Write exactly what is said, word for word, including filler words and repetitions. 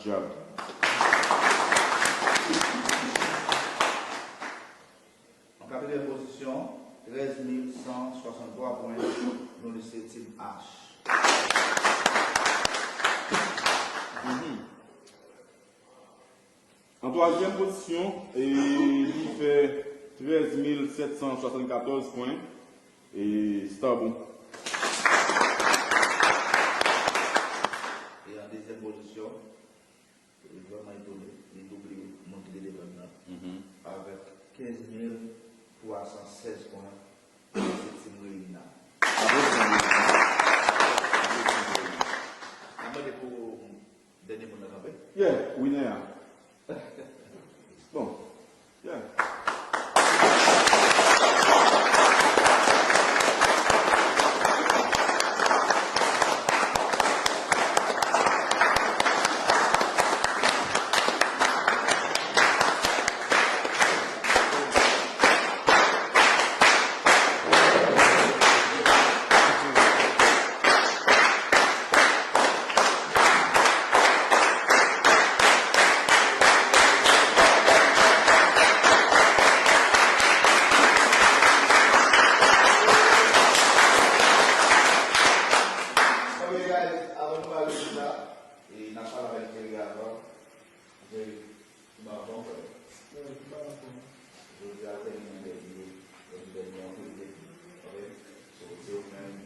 Job. An katriyèm pozisyon, trèz mil san swasanntwa pwen, nou li se Team H. Mhm. An twazyèm pozisyon, e, li fè trèz mil sèt san swasannkatòz pwen, e, Starbon. E an dezyèm pozisyon, li vrèman etone, li double moun ki te devan l nan, mhm, avèk kenz mil twa san sèz pwen, se Team Reina. Bravo, Team Reina. Bravo, Team Reina. N ap mande pou dènye moun nan kanpe. Yeah, winner a. Bon. Yeah. Ok, guys, avan nou bay rezilta, e n ap pale avèk Jerry avan. Jerry, kiba anfòm, frè? Wi, kiba anfòm. Jodi a, w te gen yon dèbi, w te gen yon anpil dèbi. Ok? So, se ou menm,